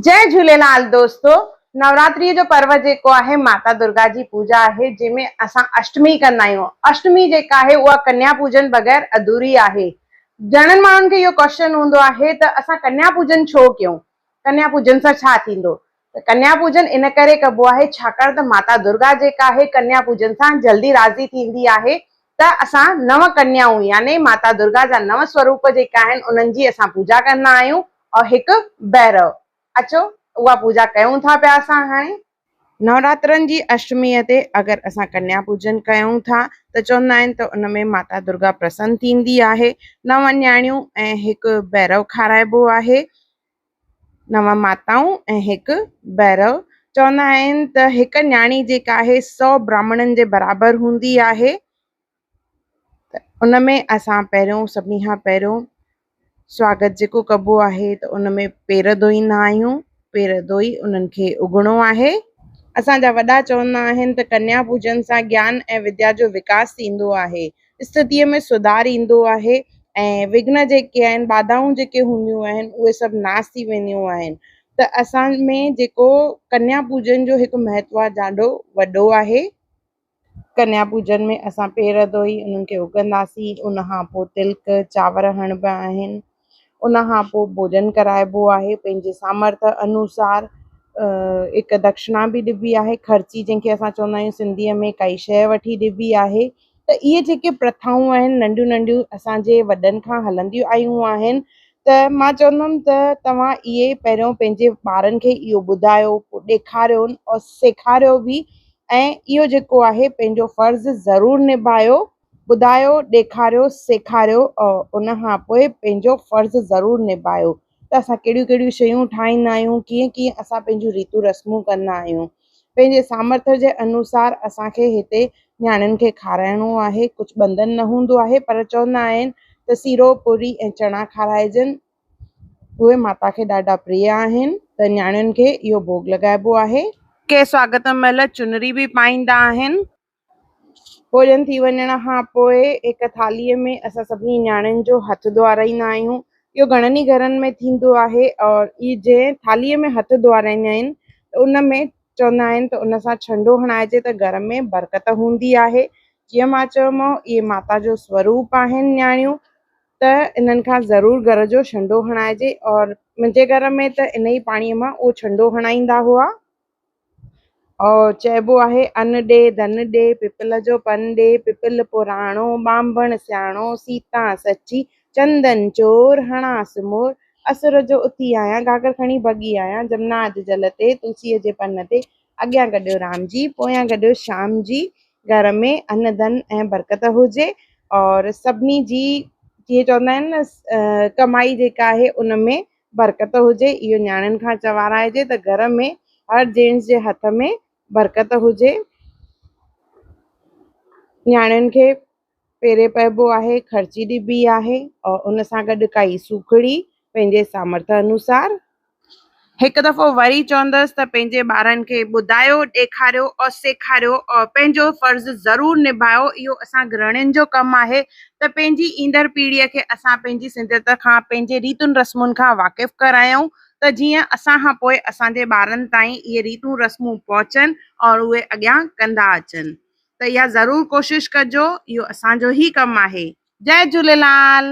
جئي جهوليلال دوستو نوراتري جو پرو جيڪو آهي ماتا درگا جي پوجا آهي جنهن ۾ اسان اشٽمي ڪندا آهيون اشٽمي جيڪا آهي اها ڪنيا پوجن بغير اڌوري آهي گهڻن ماڻهن کي اهو ڪوشچن هوندو آهي ته اسان ڪنيا پوجن ڇو ڪيون ڪنيا پوجن سان ڇا ٿيندو ته ڪنيا پوجن ان ڪري ڪبو آهي ڇاڪاڻ ته ماتا درگا جيڪا آهي ڪنيا پوجن سان جلدي راضي ٿيندي آهي ته اسان نو ڪنيائون يعني ماتا درگا جا نو سوروپ جيڪا آهن انهن جي اسان پوجا ڪندا آهيون اور هڪ ڀيرو اچو اها پوجا ڪيون ٿا پيا اسان هاڻي. نوراترن جي اشٽميء تي اگر اسان ڪنيا پوجن ڪيون ٿا ته چوندا آهن ته ان ۾ ماتا درگا پرسن ٿيندي آهي. نو نياڻيون ۽ هڪ ڀيرو کارائبو آهي. نو ماتائون ۽ هڪ ڀيرو چوندا آهن ته هڪ نياڻي جيڪا آهي سو براهمڻن جي برابر هوندي آهي. ته ان ۾ اسان پهريون سڀني کان پهريون سواگت جيڪو ڪبو آهي ته ان ۾ پير ڌوئيندا آهيون پير ڌوئي انهن کي اگهڻو آهي. اسان جا وڏا چوندا آهن ته ڪنيا پوجن سان گيان ۽ وديا جو وڪاس ٿيندو آهي، اسٿتيء ۾ سڌار ايندو آهي ۽ وگهن جيڪي آهن باڌائون جيڪي هونديون آهن اهي سڀ ناس ٿي وينديون آهن ته اسان ۾ جيڪو ڪنيا پوجن جو هڪ مهتو آهي ڏاڍو وڏو آهي. ڪنيا پوجن ۾ اسان پير ڌوئي انهن کي اگهنداسين، ان کان پوء تلڪ چانور هڻبا آهن، ان کان پوء ڀوڄن ڪرائبو آهي پنهنجي سامرٿ انوسار هڪ دڪشڻا به ڏبي آهي، خرچي جنهن کي اسان چوندا آهيون سنڌيء ۾ ڪائي شيء وٺي ڏبي آهي ته اهي جيڪي پرٿائون آهن ننڍيون ننڍيون اسان جي وڏن کان هلنديون آيون آهن ته مان چوندم ته توهان اهي پهريون پنهنجي ٻارن کي اهو ٻڌايو ڏيکاريو اور سيکاريو به ۽ اهو جيڪو آهي پنهنجو فرض ضرور نڀايو ٻڌايو ڏيکاريو سيکاريو اور ان کان پوء پنهنجو فرض ضرور نڀايو ته اسان ڪهڙيون ڪهڙيون شيون ٺاهيندا آهيون ڪيئن ڪيئن اسان پنهنجون ريتون رسمون ڪندا آهيون پنهنجي سامرٿ جي انوسار اسان کي هتي نياڻين کي کارائڻو آهي، ڪجهه ٻنڌن نه هوندو آهي پر چوندا آهن ته سيرو، پوري ۽ چڻا کارائجن، اهي ماتا کي ڏاڍا پريه آهن ته نياڻين کي اهو ڀوڳ لڳائبو آهي. ڪي سواگت مهل چنري به پائيندا آهن. ڀوڄن ٿي وڃڻ کان پوء هڪ ٿالهيء ۾ اسان سڀني نياڻين جو هٿ ڌوئارائيندا آهيون. اهو گهڻن ئي گهرن ۾ ٿيندو آهي اور اهي جنهن ٿالهيء ۾ هٿ ڌوئارائيندا آهن ته ان ۾ چوندا آهن ته ان سان ڇنڊو هڻائجي ته گهر ۾ برڪت هوندي آهي. جيئن مان چيومانو اهي ماتا جو سوروپ آهن نياڻيون ته انهن کان ضرور گهر جو ڇنڊو هڻائجي اور منهنجي گهر ۾ ته ان ئي پاڻيء مان اهو ڇنڊو هڻائيندا هئا. اور چئبو آهي ان ڏي ڌن ڏي پپل جو پن ڏي پپل پراڻو ٻانڀڻ سياڻو سيتا سچي چندن چور هڻانس مور اسر جو اٿي آهيان، گهاگهر کڻي ڀڳي آهيان، جمنا جي جل تي، تلسيء جي پن تي، اڳيان گڏيو رام جي، پويان گڏيو شيام جي، گهر ۾ ان ڌن ۽ برڪت هجي اور سڀني جي جيئن چوندا آهن نه ڪمائي جيڪا آهي ان ۾ برڪت هجي، اهو نياڻين کان چوارائجي ته گهر ۾ هر جينٽس جي هٿ ۾ برڪت هجي، نياڻين کي پيري پئبو آهي، خرچي ڏبي آهي اور ان سان گڏ ڪائي سوکڙي پنهنجي سامرٿ انوسار. هڪ دفعو وري چوندس ته پنهنجي ٻارن کي ٻڌايو، ڏيکاريو اور سيکاريو اور پنهنجو فرض ضرور نڀايو، اهو اسان گرهڻين جو ڪم آهي ته پنهنجي ايندڙ پيڙهيء کي اسان پنهنجي سنڌيت کان، پنهنجي ريتن رسمن کان واقف ڪرايون ته جيئن اسان کان پوء اسان جي ٻارن تائين اهي ريتون رسمون پهچن اور اهي اڳيان ڪندا اچن. ته اها ضرور ڪوشش ڪجو اهو اسان جو ئي ڪم آهي. جئي جهوليلال.